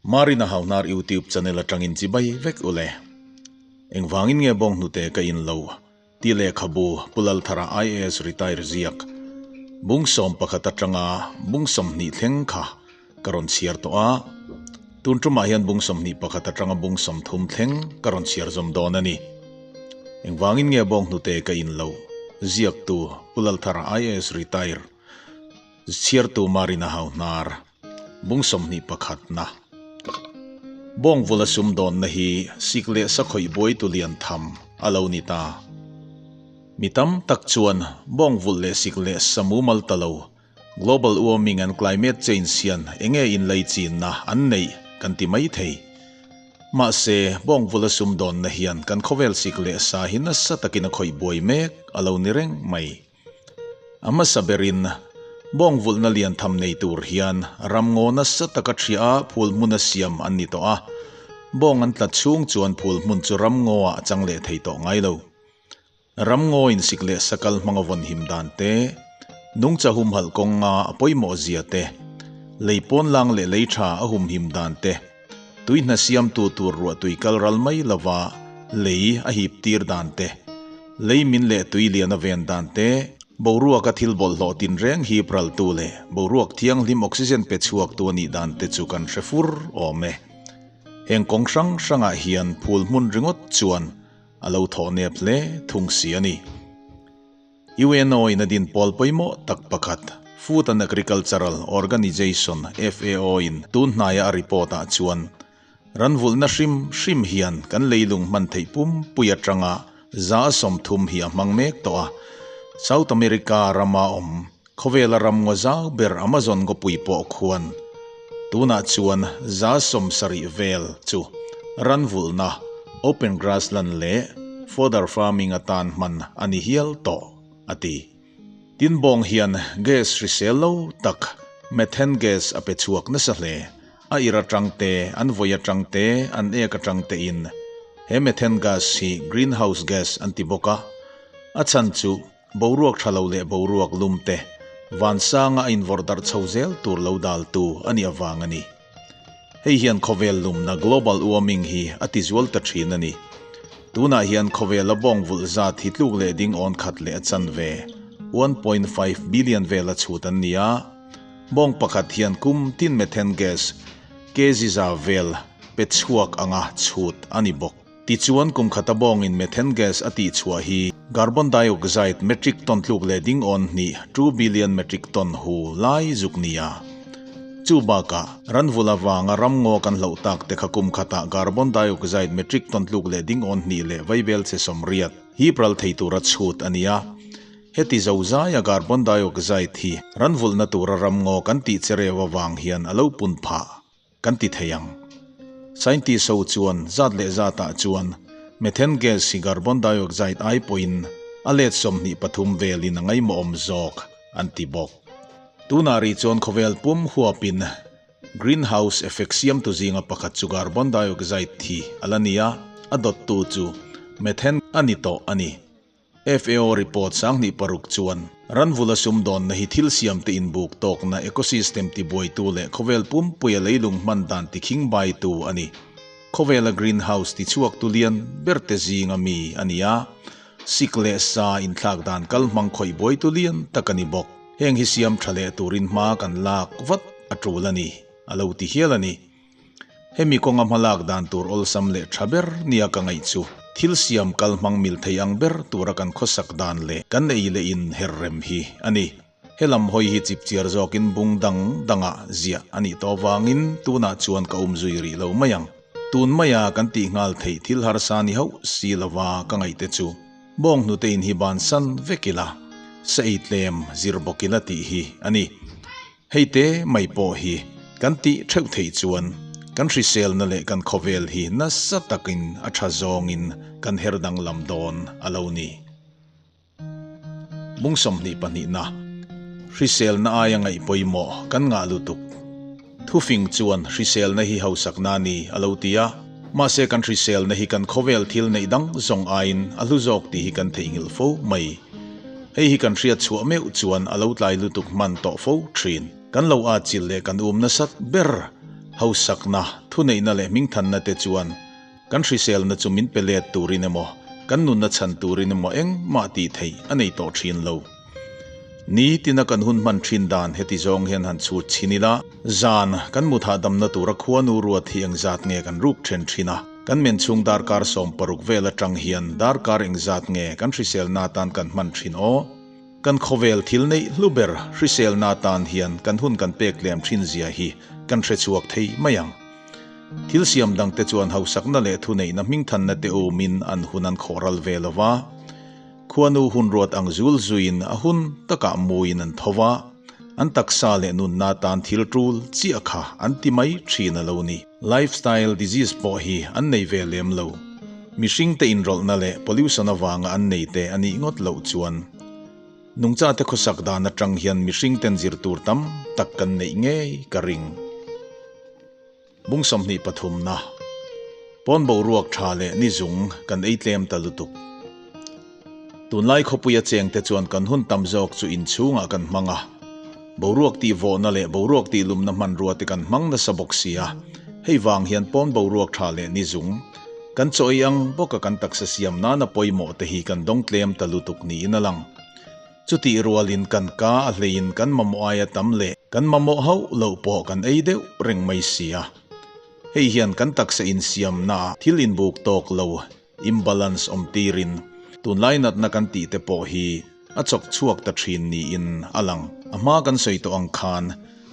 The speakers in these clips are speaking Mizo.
Marina Hauhnar YouTube channel atangin chibai vek ule. Engvangin nge bawng hnute ka in lo tih lehkhabu Pu Lalthara IAS retire ziak bung 11 atanga bung 20 thleng kha ka rawn chhiar tawh a. Tun tumah hian bung 21 atanga bung 30 thleng ka rawn chhiar zawm dawn a ni. Engvangin nge bawng hnute ka in lo ziaktu Pu Lalthara IAS retire chhiartu Marina Hauhnar. Bung 21 na. Bawng vula sumdawnna hi sik leh sa khawih buaitu lian tham a lo ni ta. Mi tam tak chuan bawng vulh leh sik leh sa mumal ta lo, global warming and climate change hian enge inlei chinna an neih kan ti mai thei. Mahse, bawng vula sumdawnna hian kan khawvel sik leh sa hi nasa takin a khawih buai mek a lo ni reng mai. A hmasa berin, bawng vulhna lian tham nei tur hian ramngaw nasa taka ṭhia a phul hmuna siam an ni tawh a. Bawng an tlat chhung chuan phul hmun chu ramngaw-ah a chang leh thei tawh ngai lo. Ramngaw insik leh sakal hmanga vawn him dan te, nungcha humhalh kawnga a pawimawh zia te, lei pawnlang leh lei ṭha a humhim dan te, tui hna siamtu tur ruah tui kal ral mai lova lei a hip tir dan te, Lei min leh tui lian a ven dan te, boruaka thil bawlhhlawh tinreng hip raltu leh boruak thianghlim oxygen pe chhuaktu a nih dan te chu kan hre fur awm e. Heng kawng hrang hrangah hian phul hmun ringawt chuan a lo thawh nep hle thung si a ni. UNO in a din pawl pawimawh tak pakhat, Food and Agricultural Organization, FAO, in tun hnaia a report ah chuan Ranvulhna hrim hrim hian kan leilung hman theih pumpui atanga 30% hi a hmang mek tawh a. South America rama awm khawvela ram ngaw zau ber Amazon ngawpui pawh khuan tunah chuan 70% vel chu ranvulhna, open grassland leh fodder farming atan hman a ni hial tawh, a ti. Tin bawng hian gas hrisel lo tak methane gas a pe chhuak nasa hle. A ir atang te, an vawi atang te, an ek atang te in he methane gas hi greenhouse gas an ti bawk a. A chhan chu boruak tha lo leh boruak lum te vansanga a invawrh darh chho zel tur lo dal tu a nih avang a ni. Hei hian khawvel lumna global warming hi a ti zual ta thin a ni. Tunah hian khawvela bawng vulh zat hi tluk leh ding awn khat leh a chanve, 1.5 billion vela chhut an ni a. Bawng pakhat hian kum tin methane gas kg za vel pe chhuak anga chhut a ni bawk. Tichuan kum khata bawngin methane gas a tihchhuah hi carbon dioxide metric ton tluk leh ding awn hnih, 2 billion metric ton, hu lai zuk nia. Chu bakah ranvul avanga ramngaw kan hloh tak te kha kum khatah carbon dioxide metric ton tluk leh ding awn hnih leh vaibel che 80 hip ral thei tura chhut a ni a. Heti zo zaia carbon dioxide hi ranvulhna tura ramngaw kan tih che reu avang hian a lo pun phah kan ti thei ang. Scientist ho chuan zat leh zatah chuan methane gas hi carbon dioxide ai pawhin a let 23 velin a ngaimawhawm zawk an ti bawk. Tunah rih chuan khawvel pum huapin greenhouse effect siamtu zinga pakhat chu carbon dioxide hi a la ni a, a dawttu chu methane a ni tawh a ni. FAO report 2006 chuan ranvula sumdawnna hi thil siam te inbuk tawkna ecosystem tibuaitu leh khawvel pumpuia leilung hman dan tikhing baitu a ni. Khawvela greenhouse tichhuak tu lian ber te zinga mi a ni a, sik leh sa inthlak dan kal hmang khawih buaitu lian tak a ni bawk. Heng hi siam tha leh turin hma kan lak vat a tul a ni, a lo ti hial a ni. Hemi kawnga hmalak dan tur awlsam leh tha ber nia ka ngaih chu thil siam kal hmang mil thei ang ber tura kan khawsak dan leh kan ei leh in her rem hi a ni. Helam hawi hi chipchiar zawkin bung dang dangah ziah a nih tawh avangin tunah chuan ka um zui rih lo mai ang. Tun maia kan tih nghal theih thil harsa ni hauh si lova ka ngaih te chu bawng hnute in hi bansan vek ila, sa ei tlem zir bawk ila tih hi a ni. Hei te mai pawh hi kan tih theuh theih chuan kan hriselna leh kan khawvel hi nasa takin a tha zawngin kan her danglam dawn a lo ni. Bung 22na Hriselna aia ngaih pawimawh kan ngah lutuk. Thufing chuan hriselna hi hausakna a ni a lo ti a, mahse kan hriselna hi kan khawvel thil neih dang zawng aiin a hlu zawk tih hi kan theihnghilh fo mai. Hei hi kan hriat chhuah meuh chuan a lo tlai lutuk hman tawh fo thin. Kan lo atchilh leh kan um nasat ber hausakna. Thuneihna leh hmingthanna te chuan kan hriselna chu min pe let turin emaw, kan nunna chhan turin emaw engmah tih theih a nei tawh thin lo. Ni tina kan hun hman thin dan heti zawng hian han chhut chhin ila, zan kan mut hahdamna tura khuanu ruat hi engzat nge kan ruk then thin a, kan men chhung darkar 16 vel atang hian darkar engzat nge kan hriselna atan kan hman thin aw? Kan khawvel thil neih hlu ber hriselna atan hian kan hun kan pek tlem thin zia hi kan hre chhuak thei mai ang. Thil siam dangte chuan hausakna leh thuneihna hmingthanna te umin an hun an khawhral ve lo va. Khuanu hun ruat ang zul zuiin a hun takah muin an tho va, an taksa leh nunna atan thil tul chiah kha an ti mai thin a lo ni. Lifestyle disease pawh hi an nei ve lem lo. Mihringte inrawlhna leh pollution avanga an nei te a nih ngawt loh chuan nungchate khawsak dan atang hian mihringten zir tur tam tak kan neih ngei ka ring. Bung 23 na, Pawn boruak tha leh ni zung kan ei tlem ta lutuk. Tunlai khawpuia chengte chuan kan hun tam zawk chu inchhungah kan hmang a. Boruak tih vawhna leh boruak tih lumna hmanrua te kan hmang nasa bawk si a, hei vang hian pawn boruak tha leh ni zung kan chaw ei ang bawka kan taksa siam nana pawimawh te hi kan dawng tlem ta lutuk niin a lang. Chutih rualin kan ka a hleiin kan mamawh aia tam leh kan mamawh hauh loh pawh kan ei deuh reng mai si a. Hei hian kan taksa insiamnaah thil inbuk tawk lo, imbalance, awm tirin tunlai natna kan tih te pawh hi a chawk chhuak ta thin niin a lang. A hma kan sawi tawh ang khan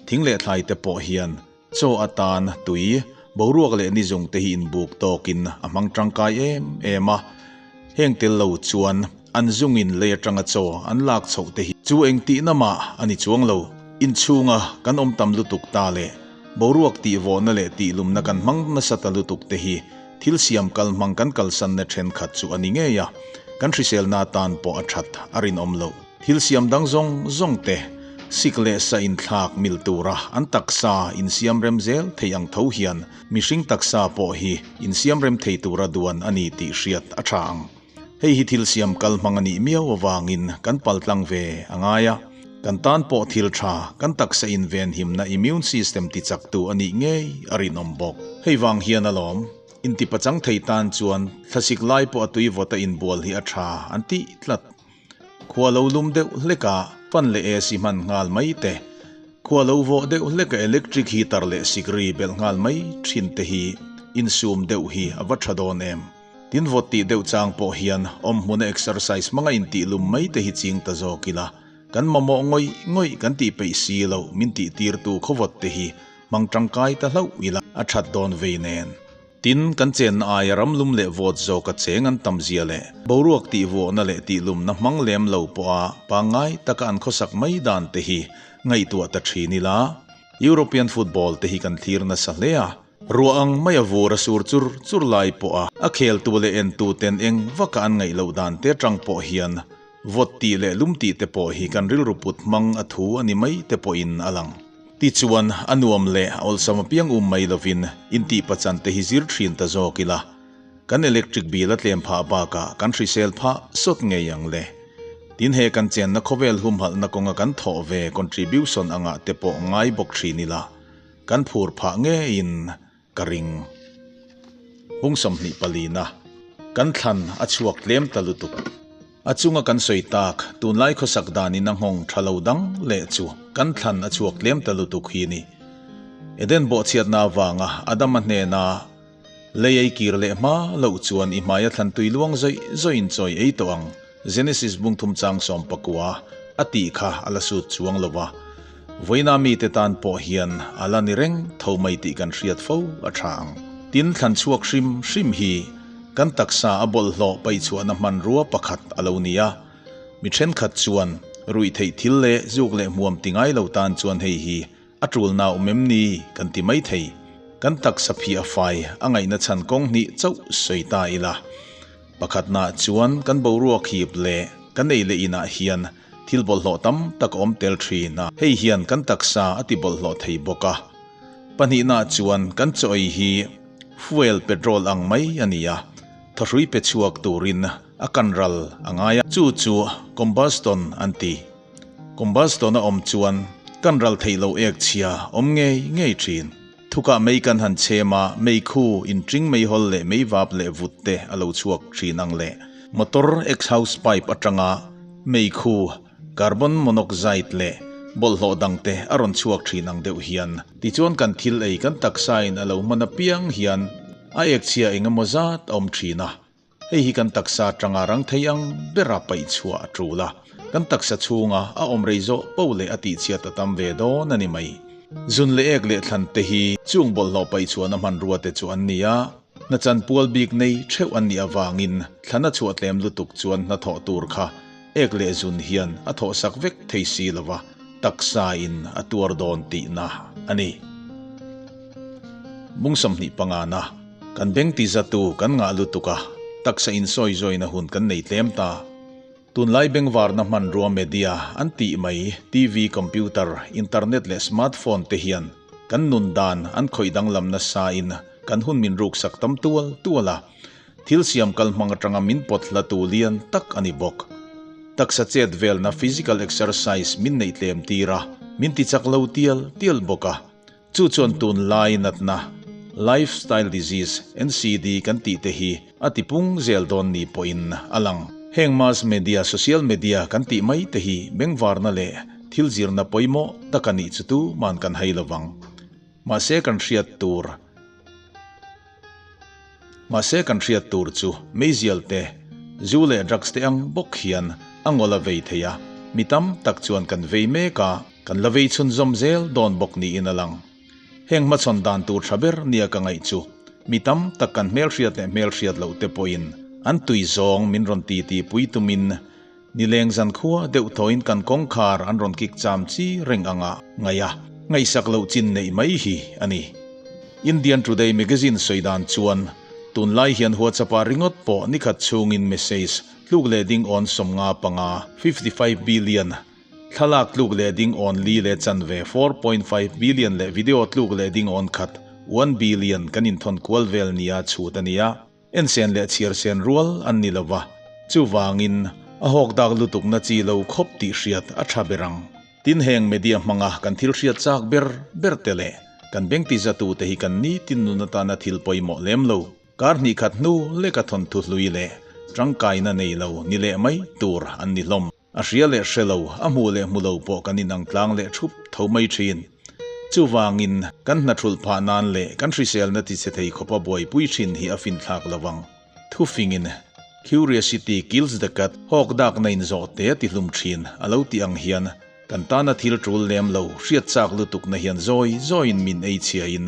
thing leh thlai te pawh hian Chaw atan tui, boruak leh ni zung te hi inbuk tawkin a hmang tangkai em em a. Heng tel lo chuan an zungin lei atanga chaw an lak chhoh te hi chu engtihna mah a ni chuang lo. Inchhunga kan awm tam lutuk ta leh boruak tihvawhna leh tihlumna kan hmang nasa ta lutuk te hi thil siam kal hmang kan kalsanna thenkhat chu a ni ngei a, kan hriselna atan pawh a that a rinawm loh. Thil siam dang zawng zawng te, sik leh sa inthlak mil tura an taksa insiam rem zel thei ang tho hian mihring taksa pawh hi insiam rem thei tura duan a ni tih hriat a tha ang. Hei hi thil siam kal hmang a nih miau avangin kan paltlang ve a ngai a, kan tan pawh thil tha, kan taksa invenhimna immune system tichaktu a nih ngei a rinawm bawk. Hei vang hian alawm, intipachang thei tan chuan thlasik lai pawh a tui vawt a inbual hi a tha an tih tlat. Khua lo lum deuh hleka fan leh AC hman nghal mai te, khua lo vawh deuh hleka electric heater leh sikri belh nghal mai thin te hi insum deuh hi a va tha dawn em? Tin vawt tih deuh chang pawh hian awm hmuna exercise hmanga intih lum mai te hi ching ta zawk ila, kan mamawh ngawih ngawih kan tih peih si loh min tih tirtu khawvawt te hi hmang tangkai ta hlauh ila a that dawn vei nen. Tin, kan chenna aia ram lum leh vawt zawka cheng an tam zia leh boruak tihvuahna leh tihlumna hmang lem lo pawha pangngai taka an khawsak mai dan te hi ngaihtuah ta thin ila, European football te hi kan thlir nasa hle a, ruah ang maia vur a sur chur chur lai pawha a kheltu leh entu ten eng vaka an ngaih loh dan te atang pawh hian vawt tih leh lum tih te pawh hi kan rilru put hmang a thu a ni mai te pawhin a lang. Tichuan, a nuam leh a awlsam apiang um mai lovin intihpachan te hi zir thin ta zawk ila, kan electric bill a tlem phah bakah kan hrisel phah sawt ngei ang le. Tin he kan chenna khawvel humhalhna kawnga kan thawh ve contribution angah te pawh ngai bawk thin ila, kan phur phah ngeiin ka ring. Bung 24 na, kan thlan a chhuak tlem ta lutuk. A chunga kan sawi tak, tunlai khawsak danin a nghawng tha lo dang leh chu kan thlan a chhuak tlem ta lutuk hi ni. Eden bawhchhiatna avanga Adama hnena lei ei kir leh hma loh chuan i hmaia thlan tui luang zawih zawihin chawi ei tawh ang, Genesis bung thum chang 19 a tih kha a la sut chuang lo va. Vawiina mite tan pawh hian a la ni reng tho mai tih kan hriat fo a tha ang. Tin thlan chhuak hrim hrim hi Kan taksa a bawlhhlawh paihchhuahna hmanrua pakhat a lo ni a, mi thenkhat chuan ruih theih thil leh zuk leh hmuam ti ngai lo tan chuan hei hi a tulna awm em ni kan ti mai thei. Kan taksa phih a fai a ngaihna chhan kawng hnih chauh sawi ta ila. Pakhatnaah chuan kan boruak hip leh kan ei leh inah hian thil bawlhhlawh tam tak a awm tel thin a, hei hian kan taksa a ti bawlhhlawh thei bawk a. Pahnihnaah chuan kan chaw ei hi fuel petrol ang mai a ni a, thahrui pe chhuak turin a kan ral a ngai a, chu chu combustion an ti. Combustion a awm chuan kan ral theih loh ek chhia awm ngei ngei thin. Thukah mei kan han chhem a, meikhu, inṭing meihawl leh meivap leh vut te a lo chhuak ṭhin ang le. Motor exhaust pipe aṭanga meikhu, carbon monoxide leh bawlhhlawh dangte a rawn chhuak ṭhin ang deuh hian. Tichuan kan thil ei kan taksain a lo hman apiang hian a ekchhia eng emaw zat a awm ṭhin a. Hei hi kan taksa atanga rang thei ang bera paih chhuah a tul a, kan taksa chhunga a awm rei zawh poh leh a tihchhiat a tam ve dawn a ni mai. Zun leh ek leh thlan te hi chung bawlhhlawh paih chhuahna hmanrua te chu an ni a, hnachan pual bik nei theuh an nih avangin thlan a chhuah tlem lutuk chuan hnathawh tur kha ek leh zun hian a thawhsak vek thei si lo va, taksa in a tuar dawn tihna a ni. Bung 25 na. Kan beng ti zatu kan ngah lutuk a, taksa insawi zawina hun kan nei tlem ta. Tunlai bengvarna hmanrua media an tih mai TV, computer, internet leh smartphone te hian kan nun dan an khawih danglam nasa in kan hun min ruksak tam tual tual a, thil siam kal hmang atanga min pawt hla tu lian tak a ni bawk. Taksa chet velna physical exercise min neih tlem tir a, min ti chak lo tial tial bawk a. Chu chuan tunlai natna, lifestyle disease, NCD kan tih te hi a tipung zel dawn ni pawhin a lang. Heng mass media, social media kan tih mai te hi bengvarna leh thil zirna pawimawh tak a nih chu tuman kan hai lovang. Mahse kan hriat tur Mahse kan hriat tur chu meizial te, zu leh drugs te ang bawk hian a ngawl a vei thei a, mi tam tak chuan kan vei mek a, kan la vei chhunzawm zel dawn bawk niin a lang. Heng hmachhawn dan tur tha ber nia ka ngaih chu mi tam tak kan hmelhriat leh hmelhriat loh te pawhin an tui zawng min rawn ti ti pui tumin nileng zan khua deuh thawiin kan kawngkhar an rawn kik cham chi reng anga ngaih a, ngaihsak loh chin neih mai hi a ni. Indian Today magazine sawi dan chuan tunlai hian WhatsApp-ah ringawt pawh nikhat chhungin message tluk leh ding awn 55, 55 billion, thlalak tluk leh ding awn li leh chanve, 4.5 billion leh video tluk leh ding awn khat, 1 billion kan inthawn kual vel nia chhut a ni a. Ensen leh chhiarsen rual an ni lova, chuvangin a hawk dak lutukna chi lo khawp tih hriat a tha ber ang. Tin heng media hmanga kan thil hriat chak ber ber te leh kan beng ti zatu te hi kan nitin nun atana thil pawimawh lem lo. Kar hnih khat hnu leka thawnthu hlui leh tangkaina nei lo ni leh mai tur an ni hlawm. A hria leh hre lo, a hmuh leh hmu lo pawh kan inang tlang leh thup tho mai thin. Chuvangin, kan hna thulh phah nan leh kan hriselna tichhe thei khawpa buaipui thin hi a finthlak lo ang. Thufingin, Curiosity kills the cat, hawk dakna inzawh te a tihlum thin, a lo tih ang hian, kan tana thil tul lem lo, hriat chak lutukna hian zawi zawiin min ei chhiain,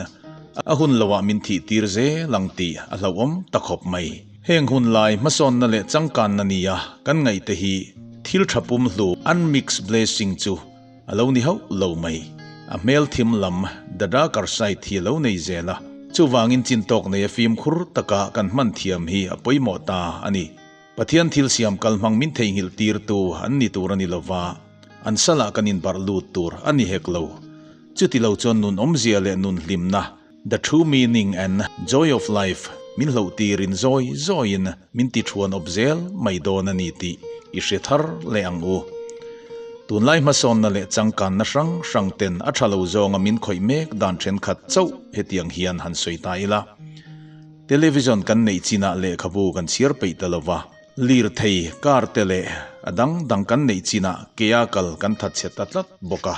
a hun loah min thih tir zel ang tih a hlauhawm ta khawp mai. Heng hun lai hmasawnna leh changkanna nia kan ngaihte hi thil tha pumhlu, unmixed blessing, chu a lo ni hauh lo mai. A hmel thim lam, the darker side, hi a lo nei zel a, chuvangin chintawk neia fimkhur taka kan hman thiam hi a pawimawh ta a ni. Pathian thil siam kalhmang min theihnghilh tirtu an ni tur a ni lova, an salah kan inbarh lut tur a ni hek lo. Chuti lo chuan nun awmzia leh nun hlimna, The true meaning and joy of life, min hloh tirin zawi zawiin min ti thuan awp zel mai dawn a ni tih i hre thar leh ang u. Tunlai hmasawnna leh changkanna hrang hrang ten a tha lo zawnga min khawih mek dan thenkhat chauh hetiang hian han sawi ta ila. Television kan neih chinah lehkhabu kan chhiar peih ta lova, lirthei, car te leh a dang dang kan neih chinah kea kal kan thatchhe ta tlat bawk a.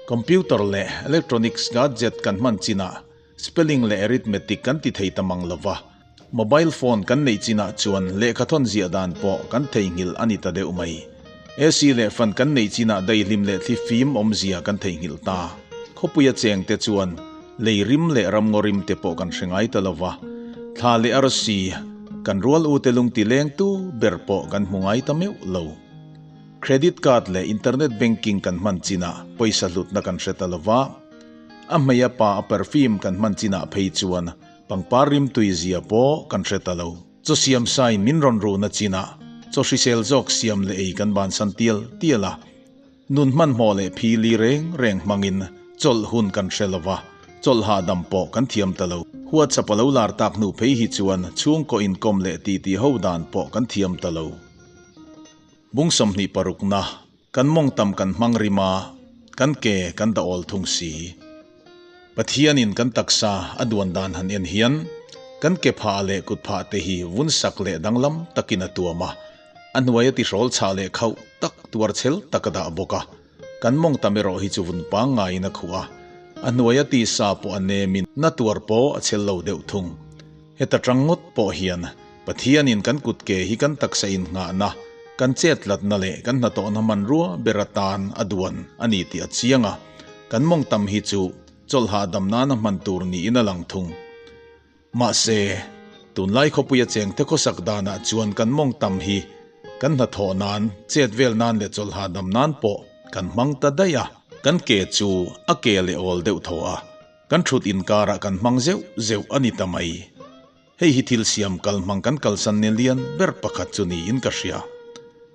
Computer leh electronics gadget kan hman chinah spelling leh arithmetic kan ti thei ta mang lova, mobile phone kan neih chinah chuan lehkha thawn ziah dan pawh kan theihnghilh a ni ta deuh mai. AC leh fan kan neih chinah daihlim leh thli fim awmzia kan theihnghilh ta. Khawpuia chengte chuan lei rim leh ramngaw rim te pawh kan hre ngai ta lova, thla leh arsi kan rual ute lungti lengtu ber pawh kan hmu ngai ta meuh lo. Credit card leh internet banking kan hman chinah pawisa hlutna kan hre ta lova, a hmeia pa a perfume kan hman chinah phei chuan pangpar rimtui zia pawh kan hre ta lo. Chaw siam sain min rawn ruhna chinah chaw hrisel zawk siam leh ei kan bansan tial tial a, nun hmanhmawh leh phili reng reng hmangin chawlh hun kan hre lova, chawlh hahdam pawh kan thiam ta lo. WhatsApp a lo lar tak hnu phei hi chuan chhungkaw inkawm leh titi ho dan pawh kan thiam ta lo. Bung 26 na, kan mawngtam kan hmang rim a, kan ke kan dah awl thung si. Pathianin kan taksa a duan dan han en hian kan ke phah leh kut phah te hi vun sak leh danglam takin a tuam a, a hnuaia tihrawl chhah leh khauh tak tuar chhel tak a dah bawk a. Kan mawng tam erawh hi chu vun pangngaiin a khuh a, a hnuaia tisa pawh a nemin na tuar pawh a chhel lo deuh thung. Heta tang ngawt pawh hian Pathianin kan kut ke hi kan taksa innghahna, kan chettlatna leh kan hnathawhna hmanrua ber atan a duan a ni tih a chiang a, kan mawng tam hi chu chawlh hahdam nana hman tur niin a lang thung. Mahse, tunlai khawpuia chengte khawsak danah chuan kan mawng tam hi kan hnathawh nan, chet vel nan leh chawlh hahdam nan pawh kan hmang ta daih a. Kan ke chu a ke leh awl deuh thaw a, kan thut inkarah kan hmang zeuh zeuh a ni ta mai. Hei hi thil siam kal hmang kan kalsan ni lian ber pakhat chu niin ka hria.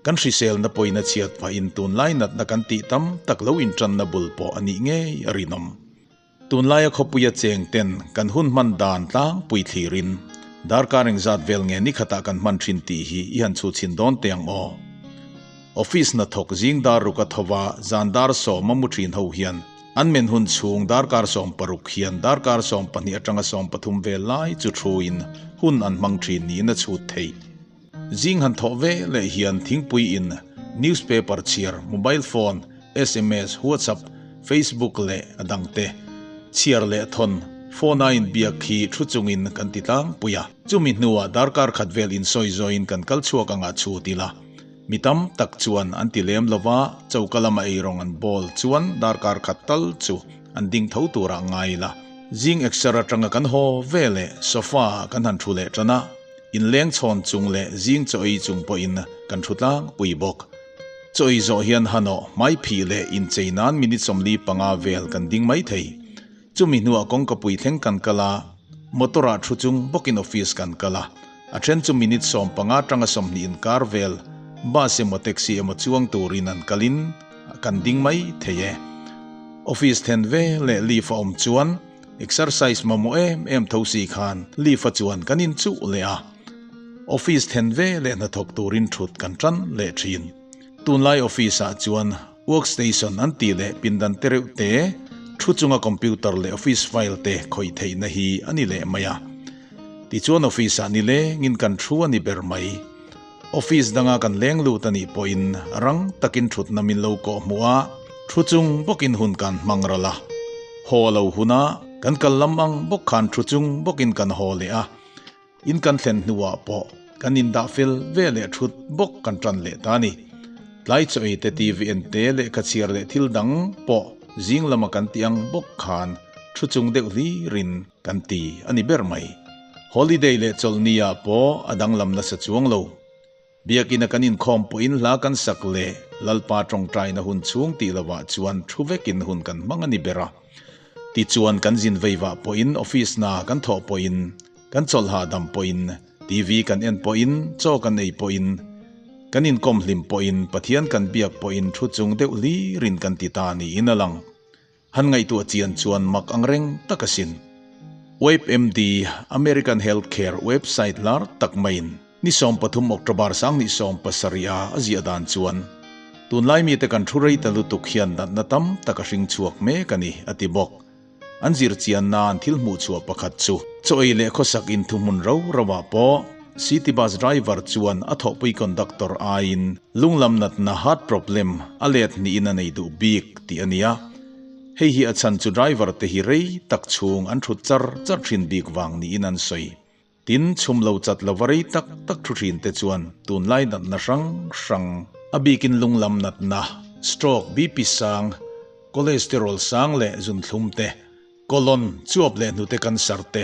Kan hriselna pawhin a chhiat phahin tunlai natna kan tih tam tak lo intanna bul pawh a nih ngei a rinawm. Tunlaia khawpuia cheng ten kan hun hman dan tlangpui thlirin darkar engzat vel nge ni khatah kan hman thin tih hi i han chhuchhin dawn teh ang aw. Office hnathawk zing dar ruk a thova zan dar sawm a mu thin ho hian an men hun chhung darkar 16 hian darkar 12 atanga 13 vel lai chu thuin hun an hmang thin niin a chhut theih. Zing han thawh ve leh hian thingpui in newspaper chhiar, mobile phone, sms, whatsapp, facebook leh a dangte chhiar leh thawn phone a inbiak hi thu chungin kan ti tlangpui a. Chumi hnuah darkar khat vel insawi zawiin kan kal chhuak anga chhut ila. Mi tam tak chuan an ti lem lova, choka lama eirawng an bawl chuan darkar khat tal chu an ding tho turah ngai ila. Zing exer atanga kan haw ve leh sofa ah kan han thu leh tan a. Inleng chhawn chung leh zing chaw ei chung pawhin kan thu tlangpui bawk. Chaw ei zawh hian hanawh, hmaiphih leh inchei nan minute 45 vel kan ding mai thei. Chumi hnuah kawngkapui thleng kan kal a, motor ah thu chung bawkin office kan kal a. A then chu minute 15 atanga 20 inkar vel bus emaw taxi emaw chuang turin an kalin kan ding mai thei e. Office then ve leh leave a awm chuan Exercise mamawh em em tho si khan leave a chuan kan inchuh leh a, office then ve leh hnathawk turin thut kan tan leh thin. Tunlai office ah chuan work station an tih leh pindan te reuh te, thu chunga computer leh office file te khawih theihna hi a ni leh mai a. Tichuan office ah nilengin kan thu a ni ber mai. Office danga kan leng lut a nih pawhin rang takin thutna min lo kawh hmuh a, thu chung bawkin hun kan hmang ral a. Haw lo huna kan kal lam ang bawk khan thu chung bawkin kan haw leh a, in kan thlen hnuah pawh kan indah fel ve leh thut bawk kan tan leh ta a ni. Tlai chaw ei te, TV en te, lehkha chhiar leh thil dang pawh zing lama kan tih ang bawk khan thu chung deuh hlirin kan ti a ni ber mai. Holiday leh chawlhni ah pawh a danglam nasa chuang lo. Biakina kan inkhawm pawhin hla kan sak leh Lalpa tawngtaina hun chhung tih lovah chuan thu vekin hun kan hmang a ni ber a. Tichuan kan zin veivah pawhin office hna kan thawh pawhin, kan chawlh hahdam pawhin, TV kan en pawhin, chaw kan ei pawhin, kan inkawm hlim pawhin, Pathian kan biak pawhin thu chung deuh hlirin kan ti ta niin a lang. Han ngaihtuah chian chuan mak ang reng tak asin. WebMD, American Healthcare website lar tak maiin ni 13 October 2017 a a ziah dan chuan, Tunlai mite kan thu rei ta lutuk hian natna tam tak a hring chhuak mek a ni, a ti bawk. An zir chian nan thil hmuh chhuah pakhat chu chaw ei leh khawsak inthuhmun ro ro ah pawh City bus driver chuan a thawhpui conductor aiin lunglam natna heart problem a let hnihin a nei duh bik tih a nia. Hei hi a chhan chu driver te hi rei tak chhung an thut char char thin bik vang niin an sawi. Tin, chhum lo chat lova rei tak tak thu thin te chuan tunlai natna hrang hrang, a bikin lunglam natna, stroke, BP sang, cholesterol sang leh zunthlum te, colon, chuap leh hnute cancer te,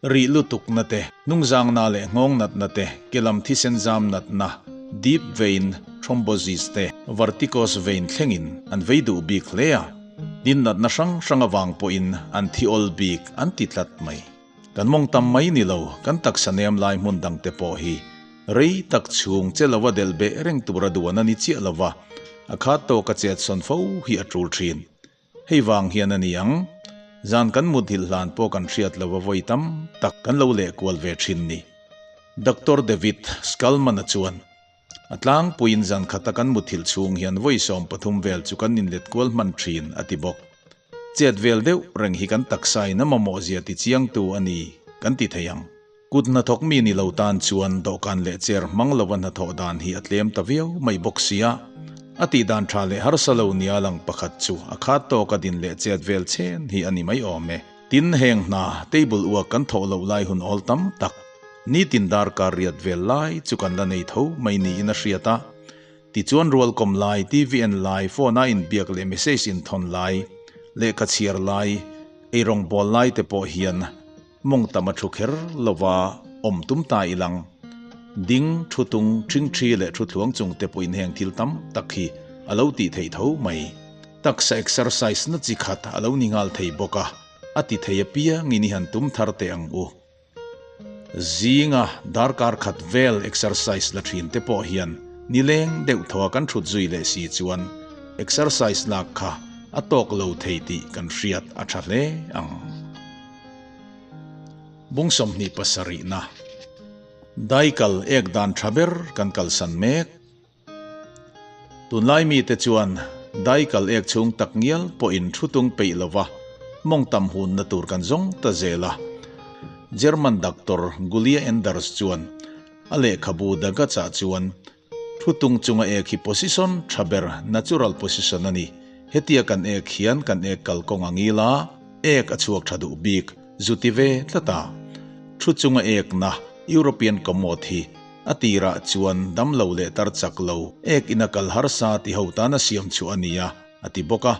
Rih lutukna te, hnungzangna leh nghawng natna te, ke lam thisen zam natna, deep vein thrombosis te, verticose vein thlengin an vei duh bik hle a. Tin natna hrang hrang avang pawhin an thi awl bik an ti tlat mai. Kan mawng tam mai ni lo, kan taksa nem lai hmun dang te pawh hi rei tak chhung che lova delh beh reng tura duan a ni chiah lova, a khat tawka chetsawn fo hi a tul thin. Hei vang hian a ni ang, zan kan mut hilh hlan pawh kan hriat lo a vawi tam tak kan lo leh kual ve thin ni. Doctor David Skalman-a chuan, A tlangpuiin zan khata kan mut hilh chhung hian vawi 13 vel chu kan inlet kual hman thin, a ti bawk. Chet vel deuh reng hi kan taksa in a mamawh zia ti chiangtu a ni kan ti thei ang. Kut hnathawk mi ni lo tan chuan dawhkan leh chair hmang lova hnathawh dan hi a tlem ta viau mai bawk sia. A tih dan tha leh harsa lo nia lang pakhat chu a khat tawka din leh chet vel chen hi a ni mai awm e. Tin, heng hna table uak kan thawh loh lai hun awl tam tak, nitin darkar riat vel lai chu kan la nei tho mai niin a hriat a. Tichuan rualkawm lai, TV en lai, phone a inbiak leh message inthawn lai, lehkha chhiar lai, eirawng bawl lai te pawh hian mawng tam a thu kher lova awm tum ta ilang. Ding, thu tung, thingthi leh thu thluang chung te pawhin heng thil tam tak hi a lo tih theih tho mai. Taksa exercise na chi khat a lo ni nghal thei bawk a, a ti thei apiangin i han tum thar teh ang u. Zinga darkar khat vel exercise la thin te pawh hian nileng deuh thaw kan thut zui leh si chuan exercise lak kha a tawk lo thei tih kan hriat a tha hle ang. Bung 27 na Daikal ek dan tha ber kan kalsan mek. Tunlai mite chuan daikal ek chhung tak ngial pawhin thu tung peih lova mawng tam hunna tur kan zawng ta zel a. German doctor Gulia Enders chuan a lehkhabu The Guts-ah chuan thu tung chunga ek hi position tha ber, natural position, a ni. Hetia kan ek hian kan ek kalkawng a ngil a, ek a chhuak tha duh bik zu ti ve tlat a. Thu chunga ekna European commode hi A tirah chuan damlo leh tar chak lo, ek ina kal harsa ti ho tana siam chu a nia, a ti bawk a.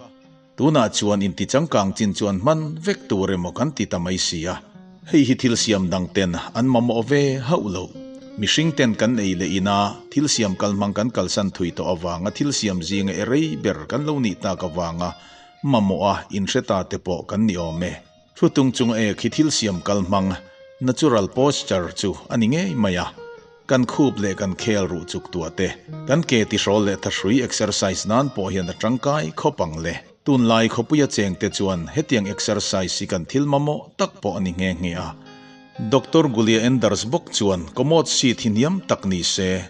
Tunah chuan inti changkang chin chuan hman vek tur emaw kan ti ta mai si a. Hei hi thil siam dang ten an mamawh ve hauh lo. Mihring ten kan ei leh ina thil siam kal hmang kan kalsan thui tawh avanga thil siam zinga e rei ber kan lo nih tak avanga mamawh a inhre ta te pawh kan ni awm e. Thutung chung ek hi thil siam kal hmang, natural posture, chu a ni ngei mai a. Kan khup leh kan khel ruh chuk tuah te, kan ke tihrawl leh thahrui exercise nan pawh hian a tangkai khawp ang le. Tunlai khawpuia chengte chuan hetiang exercise hi kan thil mamawh tak pawh a ni nghe nghe a. Doctor Gulia Enders bawk chuan commode seat hi hniam tak ni se.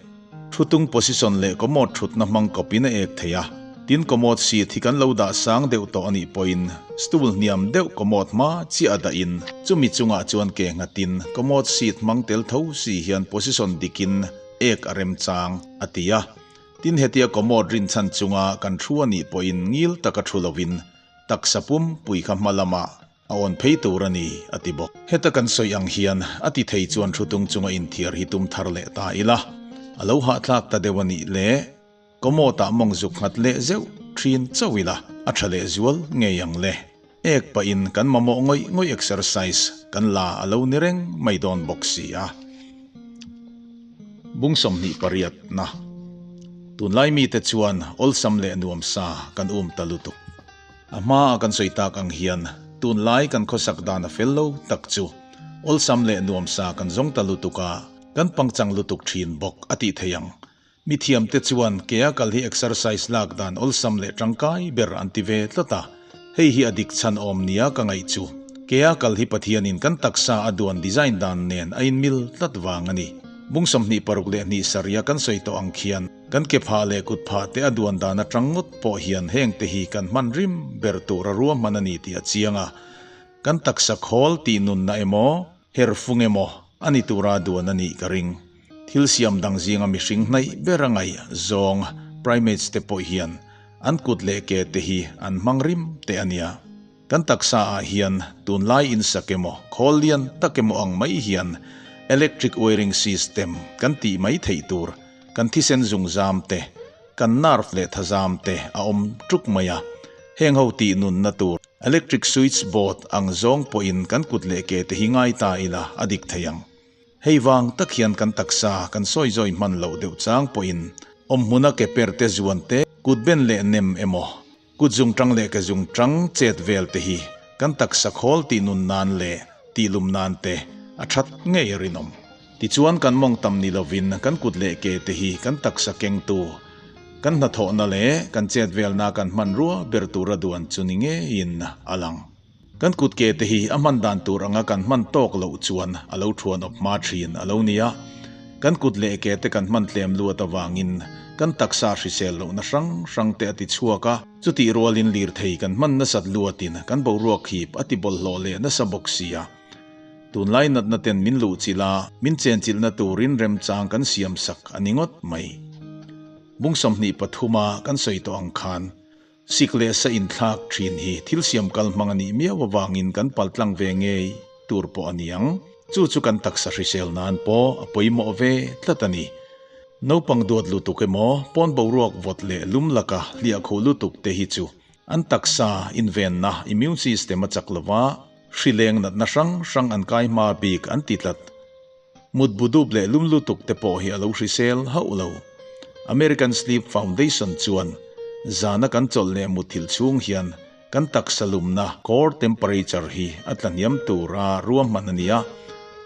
Thutung position leh commode thutna hmang kawpin a ek thei a, tin commode seat hi kan lo dah sang deuh tawh a nih pawhin stool hniam deuh commode hma chiah a dahin chumi chungah chuan ke nghatin commode seat hmang tel tho si hian position dikin ek a remchang a ti a. Tin hetia commode rinchhan chunga kan thu a nih pawhin ngil taka thu lovin taksa pumpui kha hma lamah A awn phei tur a ni, a ti bawk. Heta kan sawi ang hian a ti thei chuan thutung chunga inthiar hi tum thar leh ta ila, a lo hahthlak ta deuh a nih le, commode-ah mawng zuk nghat leh zeuh thin chauh ila, a tha leh zual ngei ang le. Ek pahin kan mamawh ngawih ngawih exercise kan la a lo ni reng mai dawn bawk si a. Bung 28 na Tunlai mite chuan awlsam leh nuamsa kan um ta lutuk. A hmaa kan sawi tak ang hian tunlai kan khawsak dan a fel lo tak chu awlsam leh nuamsa kan zawng ta lutuk a, kan pangchang lutuk thin bawk a tih theih ang. Mithiamte chuan kea kal hi exercise lak dan awlsam leh tangkai ber an ti ve tlat a, hei hi a dik chhan awm nia ka ngaih chu. Kea kal hi Pathianin kan taksa a duan design dan nen a inmil tlat vang a ni. Bung 26 leh hnih saria kan sawi tawh ang khian, Kan ke phah leh kut phah te a duan dan atang ngawt pawh hian heng te hi kan hman rim ber tur a ruahman a ni tih a chiang a. Kan taksa khawl tih nunna emaw, her fung emaw a ni tura duan a nih ka ring. Thil siam dang zinga mihring hnaih ber a ngaih zawng primates te pawh hian an kut leh ke te hi an hmang rim teh a nia. Kan taksa ah hian tunlai insak emaw, khawl lian tak emaw ang mai hian electric wiring system kan tih mai theih tur kan thisen zungzam te, kan nerve leh thazam te a awm tuk mai a. Heng ho tih nunna tur electric switch board ang zawng pawhin kan kut leh ke te hi ngai ta ila a dik thei ang. Hei vang tak hian kan taksa kan sawi zawi hman loh deuh chang pawhin awmhmuna ke per te zuan te, kut ben leh nem emaw, Kut zungṭang leh ke zungṭang chet vel te hi kan taksa khawl tih nun nan leh tih lum nan te a that ngei a rinawm. Tichuan kan mawng tam ni lovin kan kut leh ke te hi kan taksa kengtu, kan hnathawhna leh kan chet velna kan hmanrua ber tura duan chu ni ngeiin a lang. Kan kut ke te hi a hman dan tur anga kan hman tawk loh chuan a lo thuan awp hma thin a lo ni a. Kan kut leh ke te kan hman tlem luat avangin kan taksa hrisel lohna hrang hrang te a ti chhuak a, chutih rualin lirthei kan hman nasat luatin kan boruak hip a ti bawlhhlawh leh nasa bawk sia. Tunlai natna ten min luhchilh a, min chenchilhna turin remchang kan siam sak a ni ngawt mai. Bung 23 a kan sawi tawh ang khan Sik leh sa inthlak thin hi thil siam kal hmang a nih miau avangin kan paltlang ve ngei tur pawh a ni ang. Chu chu kan taksa hrisel nan pawh a pawimawh ve tlat a ni. Naupang duat lutuk emaw, pawn boruak vawt leh lum laka hliah khuh lutuk te hi chu an taksa invenna, immune system, a chak lova, hri leng natna hrang hrang an kai hma bik an ti tlat. Mut bu dup leh lum lutuk te pawh hi a lo hrisel hauh lo. American Sleep Foundation chuan zana kan chawlh leh mutthilh chhung hian kan taksa lumna, core temperature, hi a tla hniam tur a ruahman a ni a,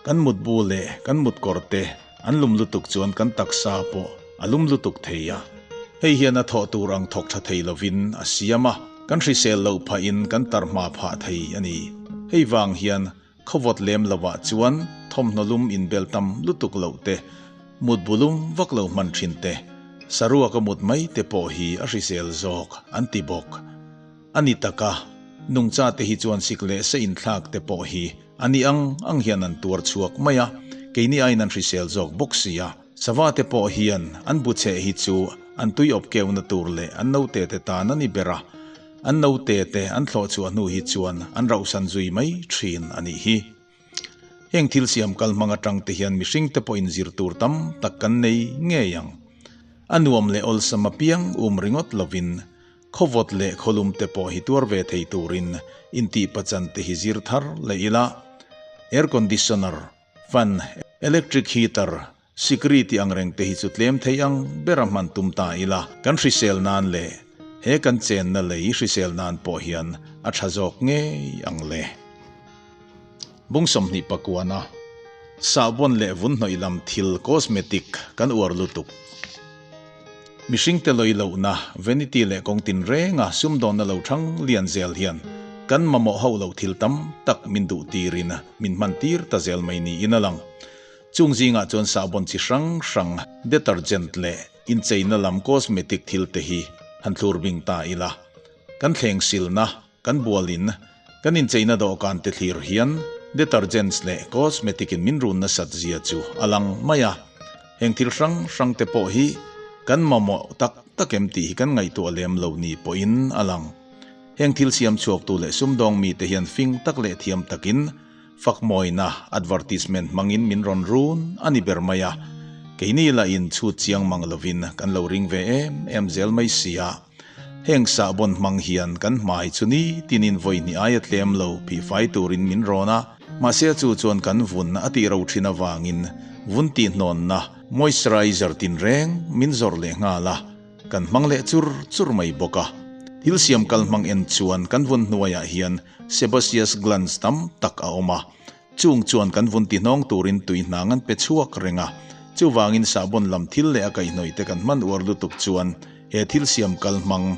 kan mutbu leh kan mutkawr te an lum lutuk chuan kan taksa pawh a lum lutuk thei a. Hei hian a thawh tur ang thawk tha thei lovin a siam a, kan hrisel loh phahin kan tarhma phah thei a ni. Hei vang hian Khawvawt lem lovah chuan thawmhnaw lum inbel tam lutuk loh te, mut bu lum vak lo hman thin te, saruak a mut mai te pawh hi a hrisel zawk an ti bawk. A ni taka, nungcha te hi chuan sik leh sa inthlak te pawh hi a ni ang ang hian an tuar chhuak mai a, keini aiin an hrisel zawk bawk si a. Sava te pawh hian an bu cheh hi chu an tui awp keuhna tur leh an naute te tan a ni ber a, An naute te an thlawh chhuah hnu hi chuan an rauhsan zui mai thin a nih hi. Heng thil siam kal hmang atang te hian mihring te pawhin zir tur tam tak kan nei ngei ang. A nuam leh awlsam apiang um ringawt lovin khawvawt leh khawlum te pawh hi tuar ve thei turin intihpachan te hi zir thar leh ila. Air conditioner, fan, electric heater, Sikri tih ang reng te hi chu tlem thei ang ber a hman tum ta ila, kan hrisel nan leh he kan chenna lei hrisel nan pawh hian a tha zawk ngei ang le. Bung 29 a sahbawn leh vun hnawih lam thil cosmetic kan uar lutuk. Mihring te lawi lohna, vanity leh kawng tinrenga sumdawnna lo thang lian zel hian kan mamawh ho loh thil tam tak min duh tirin min hman tir ta zel mai niin a lang. Chung zingah chuan sahbawn chi hrang hrang, detergent leh incheina lam cosmetic thil te hi han thlur bing ta ila. Kan thleng silna, kan bualin, kan incheina dawhkan te thlir hian detergents leh cosmetic in min run nasat zia chu a lang mai a. Heng thil hrang hrang te pawh hi kan mamawh tak tak em tih hi kan ngaihtuah lem lo ni pawhin a lang. Heng thil siam chhuaktu leh sumdawng mite hian fing tak leh thiam takin Fakmawina, advertisement, hmangin min rawn run a ni ber mai a, keini lah in chhut chiang mang lovin kan lo ring ve em em zel mai si a. Heng sahbawn hmang hian kan hmai chu ni tinin vawi hnih aia tlem lo phihfai turin min rawn a, mahse chu chuan kan vun a tih ro thin avangin vun tihnawnna, moisturizer, tinreng min zawrh leh nghal a. Kan hmang leh chur chur mai bawk a. Thil siam kal hmang en chuan kan vun hnuaiah hian sebaceous glands tam tak a awm a. Chung chuan kan vun tihnawng turin tui hnang an pe chhuak reng a. Chuvangin sahbawn lam thil leh a kaihhnawih te kan hman uar lutuk chuan he thil siam kal hmang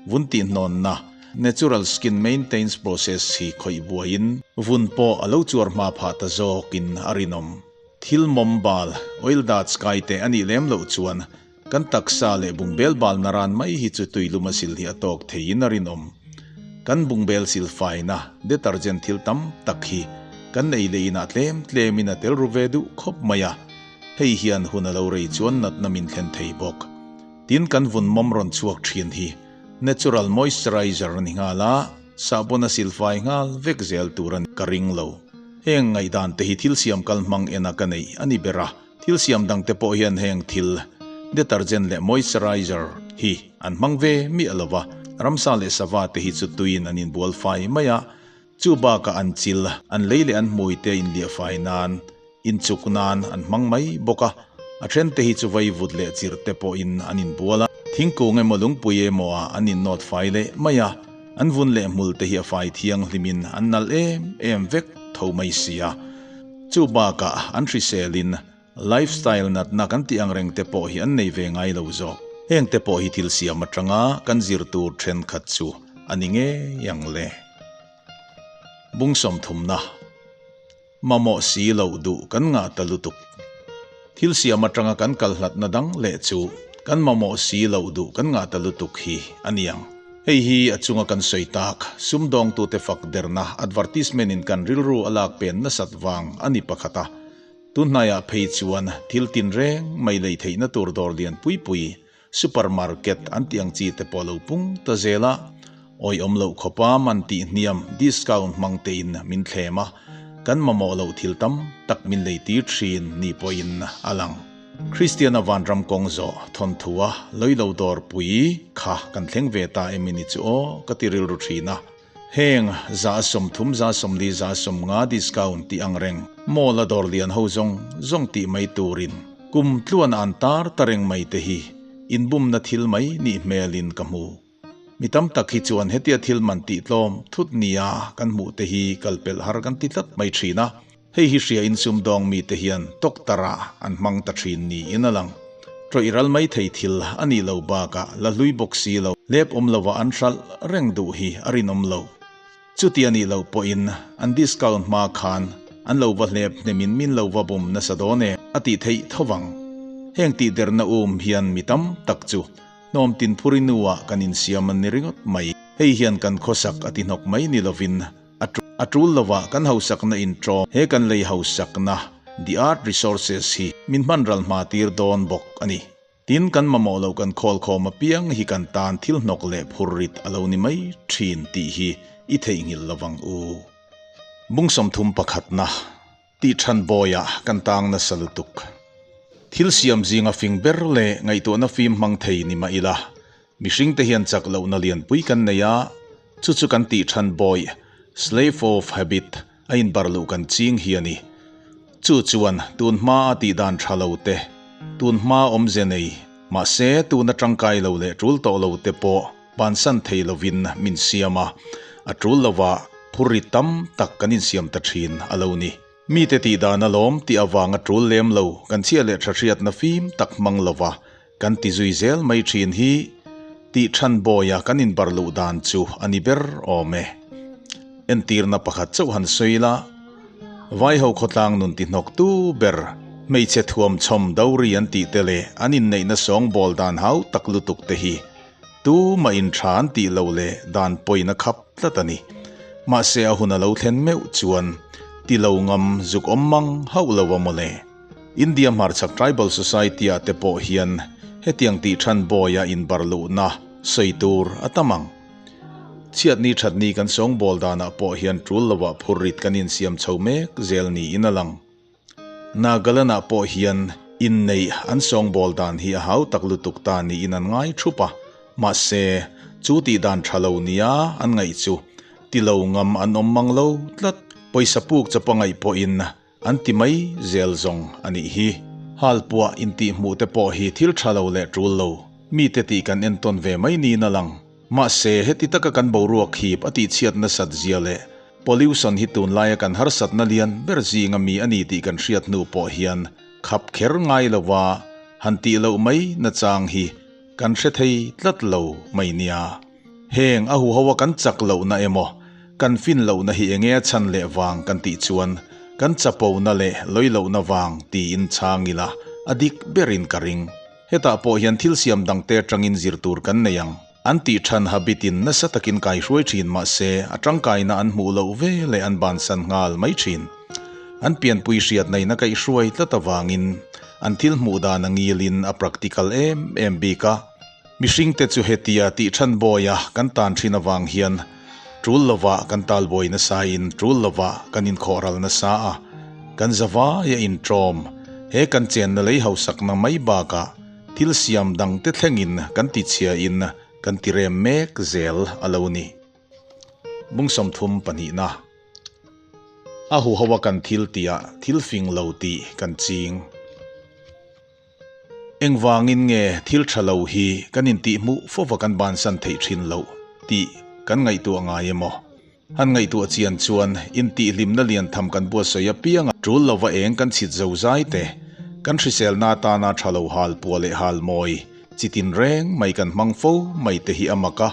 vun tihnawnna, natural skin maintains process, hi khawih buaiin vun pawh a lo chuar hma phah ta zawkin a rinawm. Thil mawm bal, oil dat sky te a nih lem loh chuan Kan taksa leh bungbel bal naran mai hi chu tuilum a sil hi a tawk theiin a rinawm. Kan bungbel sil faina, detergent thil tam tak hi kan ei leh inah tlem tlemin a tel ru ve duh khawp mai a, hei hian hun a lo rei chuan natna min thlen thei bawk. Tin kan vun mawm rawn chhuak thin hi natural moisturizer a ni nghal a, sahbawn a sil fai nghal vek zel tur a ka ring lo. Heng ngaihdan te hi thil siam kal hmang ena ka neih a ni ber a. Thil siam dangte pawh hian heng thil, detergent leh moisturizer, hi an hmang ve miah lo va, ramsa leh sava te hi chu tuiin an inbual fai mai a, chu bakah an chil, an lei leh an hmui te inliah fai nan, inchuk nan an hmang mai bawk a, a then te hi chu vaivut leh chirh te pawhin an inbual a, thingkung emaw lungpui emaw ah an innawt fai leh mai a, an vun leh hmul te hi a fai thianghlimin an nalh em em vek tho mai si a. Chu bakah an hriselin lifestyle natna kan tih ang reng te pawh hi an nei ve ngai lo zawk. Heng te pawh hi thil siam atanga kan zir tur thenkhat chu a ni ngei ang le. Bung sawmthumna, Mamawh si loh duh kan ngah ta lutuk. Thil siam atanga kan kal hlatna dang leh chu kan mamawh si loh duh kan ngah ta lutuk hi a niang. Hei hi a chunga kan sawi tak, sumdawngtute fak derna advertisement in kan rilru a lak pen nasat vang a ni pakhat a. Tunhnaiah phei chuan thil tinreng mai lei theihna tur dawr lian pui pui, supermarket an tih ang chi te pawh lo pung ta zel a. Awihawm loh khawpa man tih hniam, discount hmang tein min thlem a, kan mamawh loh thil tam tak min lei tir thin ni pawhin a lang. Kristiana vanram kawng zawh thawnthua lawilo dawrpui kha kan thleng ve ta em ini chu aw ka ti rilru thin a. Heng 30%, 40%, 50% discount tih ang reng mall a dawr lian ho zawng zawng tih mai turin kum tluan an tar ta reng mai te hi inbumna thil mai nih hmelin ka hmu. Mi tam tak hi chuan hetia thil man tih tlawm thut nia kan hmuh te hi kal pelh har kan ti tlat mai thin a. Hei hi hria insumdawng mite hian tawktarh ah an hmang ta thin niin a lang. Tawih ral mai thei thil a nih lo bakah la hlui bawk si lo, hlep awm lova an hralh reng duh hi a rinawm lo. Chuti a nih loh pawhin an discount hma khan an lo va hlep hnemin min lo va bum nasa dawn e a tih theih tho vang. Heng tihderna um hian mi tam tak chu hnawm tin phuri nuah kan insiam an ni ringawt mai. Hei hian kan khawsak a ti hnawk mai ni lovin A tul lovah kan hausakna intawm he kan lei hausakna, the earth resources, hi min hman ral hma tir dawn bawk a ni. Tin, kan mamawh loh kan khawlkhawm apiang hi kan tan thil hnawk leh phur rit a lo ni mai thin tih hi i theihnghilh lovang u. Bung 31na. Tih than bawiah kan tang nasa lutuk. Thil siam zinga fing ber leh ngaihtuahna fim hmang thei ni mah ila, mihringte hian chak lohna lianpui kan nei a, chu chu kan tih than bawi, slave of habit, a inbar luh kan ching hi a ni. Chu chuan tun hma a tih dan tha lo te, tun hma awmze nei, mahse tuna tangkai lo leh tul tawh lo te pawh bansan thei lovin min siam a, a tul lovah phurri tam tak kan insiam ta thin a lo ni. Mite tih dan alawm tih avanga tul lem lo kan chhia leh tha hriatna fim tak hmang lova kan ti zui zel mai thin hi tih than bawia kan inbar luh dan chu a ni ber awm e. Entirna pakhat chauh han sawi la, Vaiho khawtlang nun ti hnawktu ber hmeichhe thuam chhawm dowry an tih te leh an inneihna sawngbawl dan hau tak lutuk te hi Tu mah in tha an tih loh leh dan pawhin a khap tlat a ni. Mahse a hun a lo thlen meuh chuan ti lo ngam zuk awm mang hauh lo a mawle. India hmarchhak Tribal Society ah te pawh hian hetiang tih than bawi a inbar luhna sawi tur a tam ang. Chhiatni thatni kan sawngbawl danah pawh hian tul lovah phurrit kan insiam chho mek zel niin a lang. Nagaland-ah pawh hian inneih an sawngbawl dan hi a hau tak lutuk ta niin an ngai thup a, mahse, chu tih dan tha lo nia an ngaih chu ti lo ngam an awm mang lo tlat. Pawisa puk chawpa ngaih pawhin an ti mai zel zawng a nih hi. Halpuah intihhmuh te pawh hi thil tha lo leh tul lo, mite tih kan entawn ve mai niin a lang. Mahse, heti taka kan boruak hip a tihchhiat nasat zia leh Pollution hi tunlaia kan harsatna lian ber zinga mi a ni tih kan hriat hnu pawh hian khap kher ngai lova han tih loh mai nachang hi kan hre thei tlat lo mai nia. Heng a huho a kan chak lohna emaw kan fin lohna hi enge a chhan leh vang kan tih chuan kan chapona leh lawi lohna vang tiin chhang ila a dik berin ka ring. Hetah pawh hian thil siam dangte atangin zir tur kan nei ang. An tih than habitin nasa takin kaihruai thin mah se a tangkaina an hmuh loh ve leh an bansan nghal mai thin. An pianpui hriatna in a kaihruai tlat avangin an thil hmuh dan a ngilin a practical em em bik a. Mihringte chu hetia tih than bawia kan tan thin avang hian tul lovah kan talbuai nasa in tul lovah kan inkhawhral nasa a, kan zavaia intawm he kan chenna lei hausakna mai bakah Thil siam dangte thlengin kan ti chhiain kan ti rem mek zel a lo ni. Bung 30 pahnihna. A huho a kan thil tihah thil fing lo tih kan ching. Engvangin nge thil tha lo hi kan intihhmuh fova kan bansan theih thin loh tih kan ngaihtuah ngai emaw? Han ngaihtuah chian chuan intihhlimna lian tham kan buatsawi apiang a tul lova eng kan chhit zo zai te, kan hriselna atana tha lo hal puah leh hal mawi chi tin reng mai kan hmang fo mai te hi a mak a.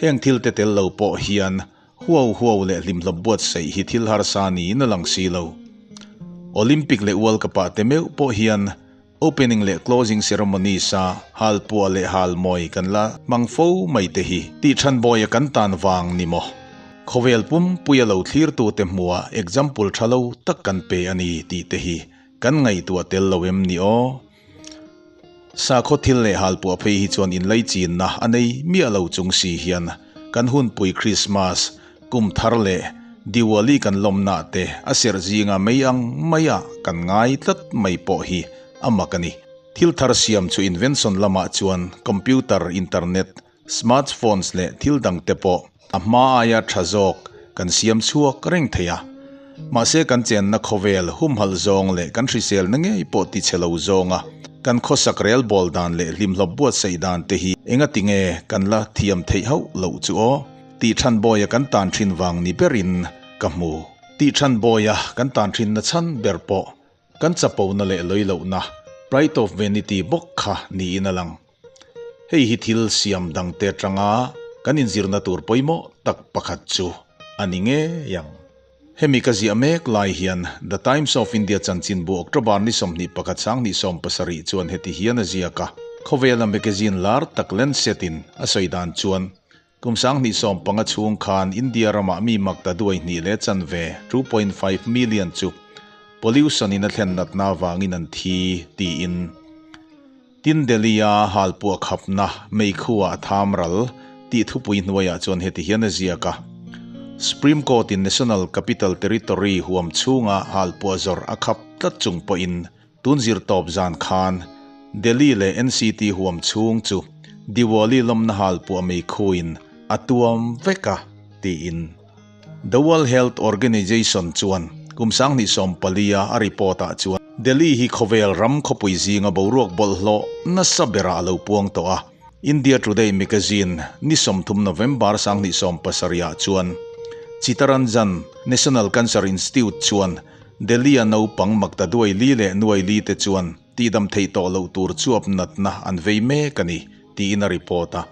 Heng thil te tel lo pawh hian huau huau leh hlimhlawp buatsaih hi thil harsa niin a lang si lo. Olympic leh World Cup ah te meuh pawh hian. Opening leh closing ceremonies a halpuah leh halmawi kan la hmang fo mai te hi tih than bawia kan tan vang ni maw? Khawvel pumpuia lo thlirtute hmuha example tha lo tak kan pe a ni tih te hi kan ngaihtuah tel lo em ni aw? Sakhaw thil leh halpuah phei hi chuan inlaichinna a nei miah lo chung si hian kan hunpui Krismas, kum thar leh Diwali kan lawmna te a serh zinga mei ang maia kan ngai tlat mai pawh hi a mak a ni. Thil thar siam chu invention lamah chuan computer, internet, Smartphones leh thil dang te pawh a hma aia tha zawk kan siam chhuak reng thei a. Mahse kan chenna khawvel humhalh zawng leh kan hriselna ngei pawh ti chhe lo zawnga kan khawsak rel bawl dan leh hlimhlawp buatsaih dan te hi engati nge kan la thiam theih hauh loh chu aw? Tih than bawia kan tan thin vang ni berin ka hmu. Tih than bawia kan tan thin na chhan ber pawh kan chapona leh lawih lohna, pride of vanity, bawk kha niin a lang. Hei hi thil siam dangte atanga kan inzirna tur pawimawh tak pakhat chu a ni ngei ang. Hemi ka ziah mek lai hian The Times of India chanchinbu October ni 21 2017 chuan heti hian a ziak a, Khawvela magazine lar tak Lancet-in a sawi dan chuan kum 2015 chhung khan India ramah mi mak ta duai hnih leh chanve, 2.5 million, chu pollution-in a thlen natna avangin an thi tiin. Tin, Delhi-a halpuah khapna meikhuah a tham ral tih thupui hnuaiah chuan heti hian a ziak a, Supreme Court-in National Capital Territory huam chhunga halpuah zawrh a khap tlat chung pawhin tun zirtawp zan khan Delhi leh NCT huam chhung chu Diwali lawmna halpuah meikhuin a tuam vek a, tiin. The World Health Organization chuan kum 2014-a a report-ah chuan Delhi hi khawvel ram khawpui zinga boruak bawlhhlawh nasa berah a lo puang tawh a. India Today magazine ni 30 November 2017-ah chuan Chittaranjan National Cancer Institute chuan Delhi-a naupang makta duai li leh nuai li te chuan tihdam theih tawh loh tur chuap natna an vei mek a ni tiin a report a.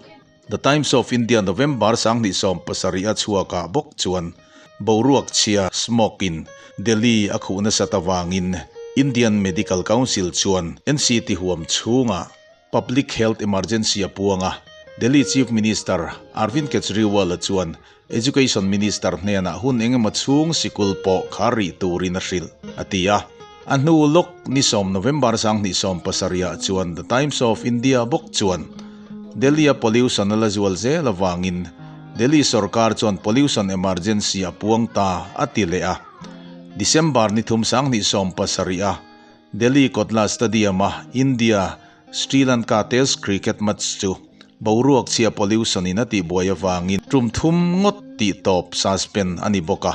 The Times of India November 2017 a chhuakah bawk chuan boruak chhia, smog, in Delhi a khuh nasat avangin Indian Medical Council chuan NCT huam chhungah Public Health Emergency a puang a, Delhi Chief Minister Arvind Kejriwal-a chuan Education Minister hnenah hun engemaw chhung sikul pawh khar rih turin a hrilh, a ti a. A hnu lawk ni 10 November 2017 ah chuan The Times of India bawk chuan Delhi-a pollution a la zual zel avangin Delhi sorkar chuan pollution emergency a puang ta a ti leh a. December ni 3 2017 a Delhi Kotla Stadium-a India, Sri Lanka Test Cricket match chu boruak chhia pollution in a tihbuai avangin tum thum ngawt tih tawp suspend a ni bawk a,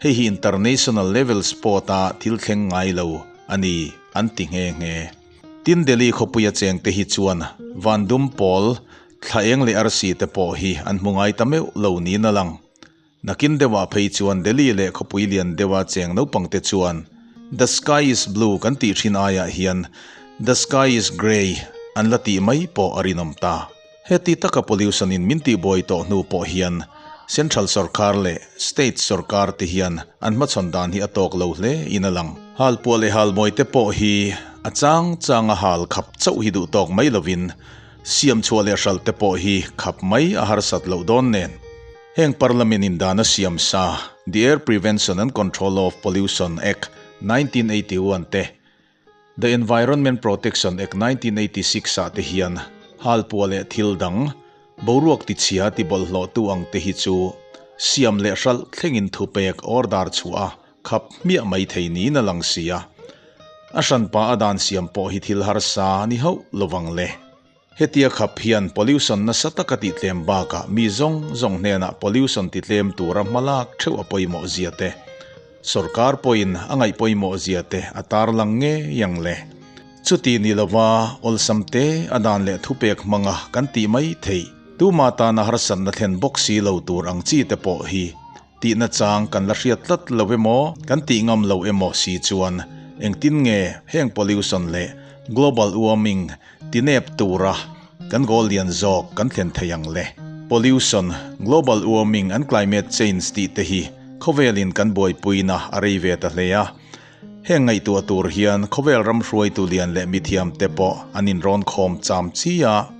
hei hi international level sport a thil thleng ngai lo a ni an ti nghe nghe. Tin Delhi khawpuia chengte hi chuan van dum pawl, thla eng leh arsi te pawh hi an hmu ngai ta meuh lo niin a lang. Nakin deuhah phei chuan Delhi leh khawpui lian deuha cheng naupangte chuan The sky is blue kan tih thin aiah hian The sky is grey an la tih mai pawh a rinawm ta. Heti taka pollution in min tihbuai tawh hnu pawh hian Central sorkar leh State sorkar te hian an hmachhawn dan hi a tawk lo hle in a lang. Halpuah leh halmawi te pawh hi a chang changa hal khap chauh hi duh tawk mai lovin siam chhuah leh hralh te pawh hi khap mai a harsat loh dawn nen. Heng Parliament in dan a siam sa, The Air Prevention and Control of Pollution Act, 1981 te, The Environment Protection Act, 1986 ah te hian halpuah leh thil dang, boruak tichhia ti bawlhhlawhtu ang te hi chu siam leh hralh thlengin thupek order chhuah a khap hmiah mai thei niin a lang si a. A hranpa a dan siam pawh hi thil harsa a ni hauh lovang le. Hetia khap hian pollution nasa taka tihtlem bakah mi zawng zawng hnenah pollution titlem tura hmalak theuh a pawimawh zia te, sorkar pawhin a ngaih pawimawh zia te a tarlang ngei ang le. Chuti ni lova awlsam te a dan leh thupek hmanga kan tih mai theih, tuma tana harsatna thlen bawk si lo tur ang chi te pawh hi tihna chang kan la hriat tlat lo emaw, kan tih ngam lo emaw si chuan engtin nge heng pollution leh global warming Tinep tura kan goal lian zawk kan thlen thei ang le. Pollution, global warming and climate change tih te hi khawvelin kan buaipuina a rei ve ta hle a. Heng ngaihtuah tur hian khawvel ram hruaitu lian leh mithiam te pawh an inrawn khawm cham chi a,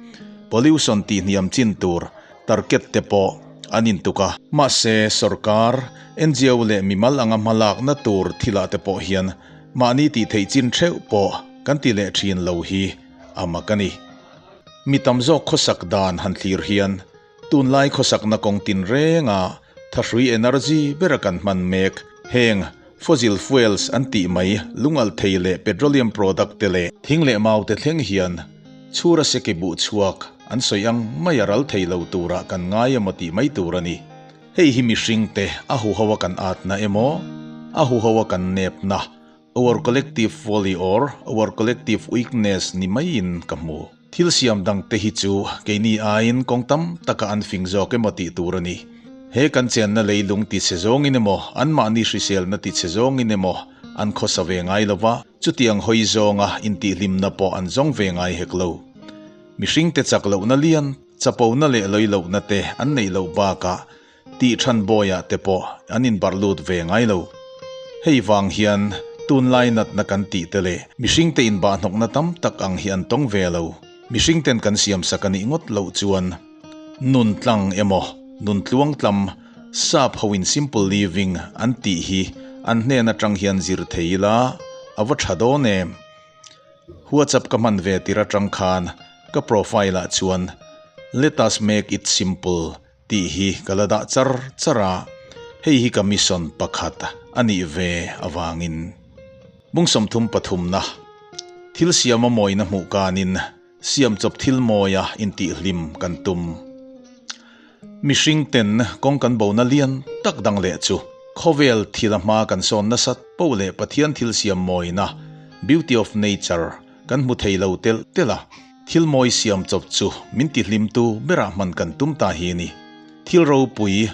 pollution tihhniam chin tur target te pawh an intuk a. Mahse, sorkar, ngo leh mimal anga hmalakna tur thilah te pawh hian mahni tih theih chin theuh pawh kan ti leh thin lo hi a mak a ni. Mi tam zawk khawsak dan han thlir hian Tunlai khawsakna kawng tinrenga thahrui energy bera kan hman mek. Heng fossil fuels an tih mai lungalh thei leh petroleum product te leh thing leh mau te thleng hian chhura seki buh chhuak an sawi ang mai a ral thei lo turah kan ngai emaw tih mai tur a ni. Hei hi mihring te a huho a kan atna emaw a huho a kan nepna, our collective folly or our collective weakness ni maiin ka hmu. Thil siam dang te hi chu keini aiin kawng tam taka an fing zawk emaw tih tur a ni. He kan chenna leilung ti chhe zawngin emaw, anmahni hriselna ti chhe zawngin emaw an khawsa ve ngai lo va, chutiang hawi zawnga intihhlimna pawh an zawng ve ngai hek lo. Mihringte chak lohna lian, chapona leh lawi lohna te an neih loh bakah tih than bawiah te pawh an inbarh lut ve ngai lo. Hei vang hian tunlai natna kan tih te leh mihringte inbahhnawkna tam tak ang hi an tawng ve lo. Mihringten kan siamsak a nih ngawt loh chuan nun tlang emaw nun tluang tlam sap hoin simple living an tih hi an hnen atang hian zir thei ila a va tha dawn em? WhatsApp ka hman ve tir atang khan ka profile ah chuan Let us make it simple Tih hi ka la dah char char a, hei hi ka mission pakhat a nih ve avangin. Bung 33 na thil siama mawina hmuh kanin siam chawp thil mawia intihhlim kan tum. Mihring ten kawng kan bona lian tak dang leh chu khawvel thil a hma kan sawn nasat poh leh Pathian thil siam mawina, beauty of nature, kan hmu thei lo telh telh a. Thil mawi siam chawp chu min tihlimtu berah hman kan tum ta hi a ni. Thil ropui,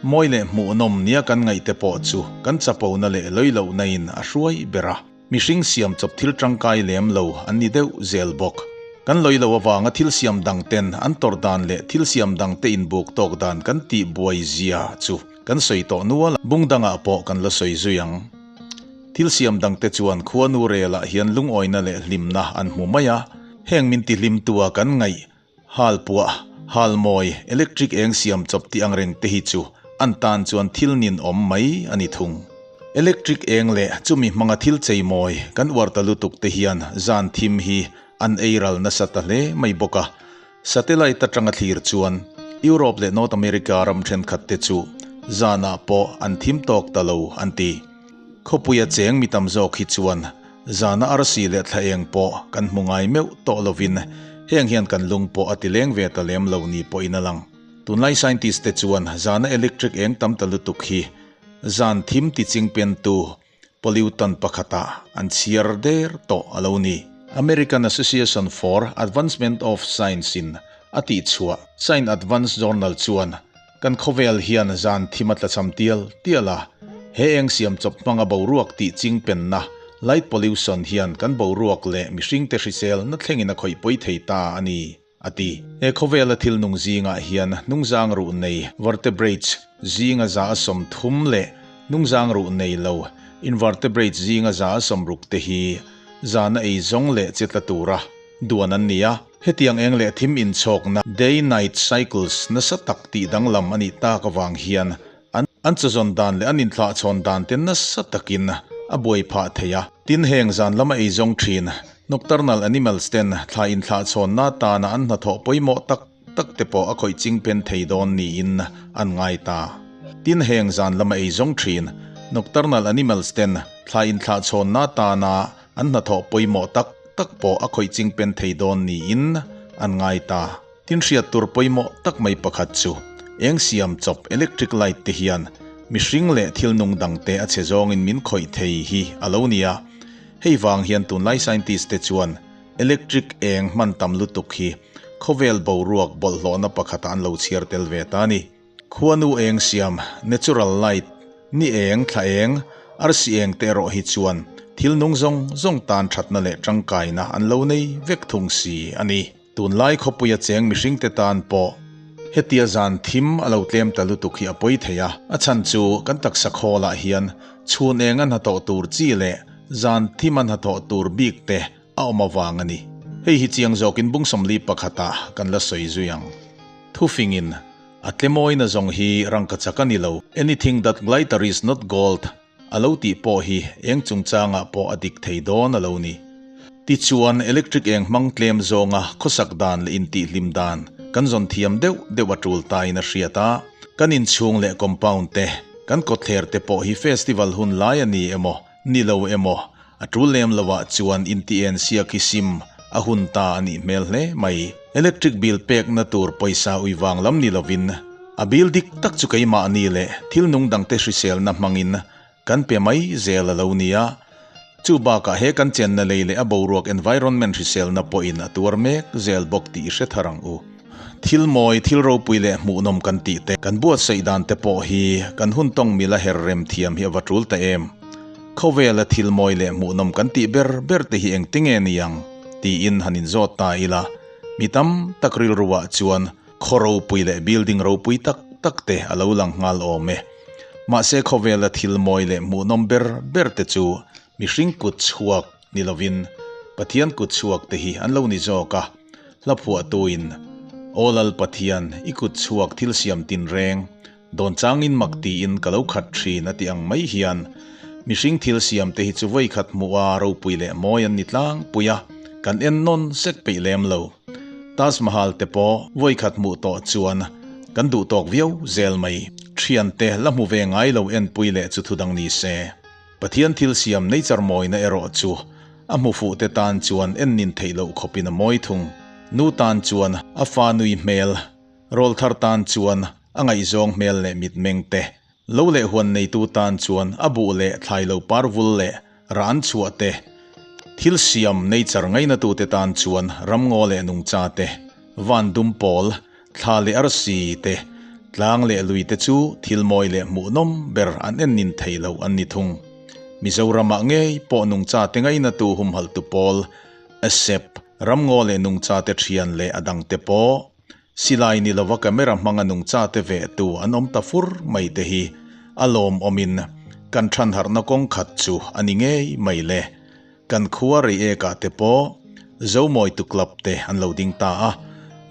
mawi leh hmuhnawm nia kan ngaihte pawh chu kan chapona leh lawi lohna in a hruai ber a. Mihring siam chawp thil tangkai lem lo an ni deuh zel bawk. Kan lawi lo avanga thil siam dang ten an tawrh dan leh thil siam dang te inbuk tawk dan kan tih buai zia chu kan sawi tawh nual a, bung dangah pawh kan la sawi zui ang. Thil siam dangte chuan khuanu relah hian lungawina leh hlimna an hmu mai a, heng min tihlimtua kan ngaih hal puah, hal mawi, electric eng siam chawp tih ang reng te hi chu an tan chuan thil ninawm mai a ni thung. Electric eng leh chumi hmanga thil chei mawi kan uar ta lutuk te hian zan thim hi an ei ral nasa ta hle mai bawk a, Satellite atanga thlir chuan Europe leh North America ram thenkhat te chu zanah pawh an thim tawk ta lo an ti. Khawpuia cheng mi tam zawk hi chuan zana arsi leh thla eng pawh kan hmu ngai meuh tawh lovin heng hian kan lung pawh a ti leng ve ta lem lo ni pawhin a lang. Tunlai scientist te chuan zana electric eng tam ta lutuk hi zan thim ti chingpentu pollutant pakhatah an chhiar der tawh a lo ni. American Association for Advancement of Science in a tihchhuah Science Advance Journal chuan kan khawvel hian zan thim a tlachham tial tial a, he eng siam chawp hmanga boruak tih ching penna light pollution hian kan boruak leh mihringte hriselna thlengin a khawih pawi thei ta a ni, a ti. He khawvela thil nung zingah hian hnungzang ruh nei, vertebrates, zinga 130 leh hnungzang ruh nei lo, invertebrates, zinga 60 te hi zana ei zawng leh che tla tura duan an ni a. Hetiang eng leh thim inchhawkna, day-night cycles, nasa tak tih danglam a nih tak avang hian an an chawzawn dan leh an inthlahchhawn dan te nasa takin a buai phah thei a. Tin, heng zan lama ei zawng thin, nocturnal animals ten thla inthlahchhawnna atana an hnathawh pawimawh tak tak te pawh a khawih ching pen thei dawn niin an ngai ta. Tin, heng zan lama ei zawng thin, nocturnal animals ten thla inthlahchhawnna atana An hnathawh pawimawh tak tak pawh a khawih ching pen thei dawn niin an ngai ta. Tin hriat tur pawimawh tak mai pakhat chu eng siam chawp electric light te hian mihring leh thil nung dang te a chhe zawngin min khawih thei hi a lo nia. Hei vang hian tunlai scientist te chuan electric eng hman tam lutuk hi khawvel boruak bawlhhlawhna pakhatah an lo chhiar tel ve ta a ni. Khuanu eng siam, natural light, ni eng, thla eng, arsi eng te erawh hi chuan thil nung zawng zawng tan thatna leh tangkaina an lo nei vek thung si a ni. Tunlai khawpuia cheng mihringte tan pawh hetia zan thim a lo tlem ta lutuk hi a pawi thei a, a chhan chu kan taksa khawlah hian chhun eng a hnathawh tur chi leh. Zan thim a hnathawh tur bik te a awm avang a ni. Hei hi chiang zawkin bung 41 ah kan la sawi zui ang. Thufingin, A tlemawina zawng hi rangkachak a ni lo, Anything that glitter is not gold, a lo tih pawh hi eng chungchangah pawh a dik thei dawn a lo ni. Tichuan, electric eng hmang tlem zawnga khawsak dan leh intihhlim dan kan zawn thiam deuh deuh a tul tain a hriat a, kan inchhung leh compound te, kan kawtthler te pawh hi festival hun lai a ni emaw, ni lo emaw, a tul lem lovah chuan inti-en siak hi sim a hun ta a nih hmel hle mai. Electric bill pekna tur pawisa ui vang lam ni lovin, a bill dik tak chu keimahni leh thil nung dangte hriselna hmangin kan pe mai zel a lo nia. Chu bakah he kan chenna lei leh a boruak environment hriselna pawhin a tuar mek zel bawk tih i hre thar ang u. Thil mawi, thil ropui leh hmuhnawm kan tih te, kan buatsaih dan te pawh hi kan hun tawng mila her rem thiam hi a va tul ta em. Khawvela thil mawi leh hmuhnawm kan tih ber ber te hi engtinge ni ang? tiin han inzawt ta ila, mi tam tak rilruah chuan khaw ropui leh building ropui tak tak te a lo lang nghal awm e. Mahse khawvela thil mawi leh hmuhnawm ber ber te chu mihring kut chhuak ni lovin Pathian kut chhuak te hi an lo ni zawk a, hla phuahtuin, Aw Lal Pathian, i kut chhuak thil siam tinreng, dawn changin mak tiin ka lo khat thin a ti ang mai hian mihring thil siam te hi chu vawikhat hmuh a ropui leh mawi an ni tlangpui a, kan en nawn sek peih lem lo. Taj Mahal te pawh vawikhat hmuh tawh chuan kan duh tawk viau zel mai. Thiante la hmu ve ngai lo enpui leh chu thudang ni se. Pathian thil siam nature mawina erawh chu a hmu fuh te tan chuan en nin theih loh khawpin a mawi thung. Nu tan chuan a fa nui hmel, rawlthar tan chuan a ngaihzawng hmel leh mitmeng te, lo leh huan neitu tan chuan a buh leh thlai lo par vul leh rah an chhuah te, thil siam nature ngainatute tan chuan ramngaw leh nungcha te, van dum pawl, Thla leh arsi te, tlang leh lui te chu thil mawi leh hmuhnawm ber an en nin thei lo an ni thung. Mizoramah ngei pawh nungcha te ngainatu humhalhtu pawl, ASEP, ramngaw leh nungcha te thian leh a dang te pawh silai ni lova camera hmanga nungcha te vehtu an awm ta fur mai te hi a lawmawmin kan thanharhna kawng khat chu a ni ngei mai le. Kan khua Reiek-ah te pawh Zomawitu Club te an lo ding ta a,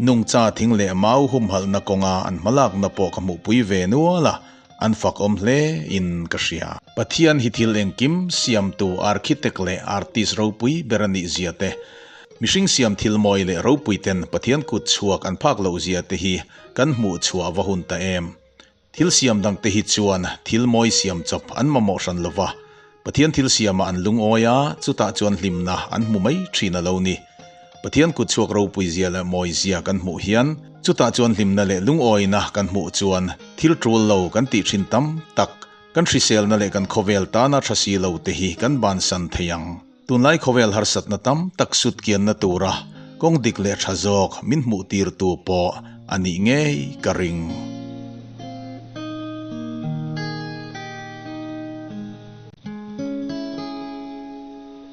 nungcha thing leh mau humhalhna kawnga an hmalakna pawh ka hmuhpui ve nual a, an fakawm hle in ka hria. Pathian hi thil engkim siamtu architect leh artist ropui ber a nih zia te, mihring siam thil mawi leh ropui ten Pathian kut chhuak an phak loh zia te hi kan hmuh chhuah va hun ta em. Thil siam dangte hi chuan thil mawi siam chawp an mamawh hran lo va, Pathian thil siamah an lungawi a, chutah chuan hlimna an hmu mai thin a lo ni. Pathian kut chhuak ropui zia leh mawi zia kan hmuh hian, chutah chuan hlimna leh lungawina kan hmuh chuan thil tul lo kan tih thin tam tak, kan hriselna leh kan khawvel tana tha si lo te hi kan bansan thei ang. Tunlai khawvel harsatna tam tak sutkianna tura kawng dik leh tha zawk min hmuh tirtu pawh a nih ngei ka ring.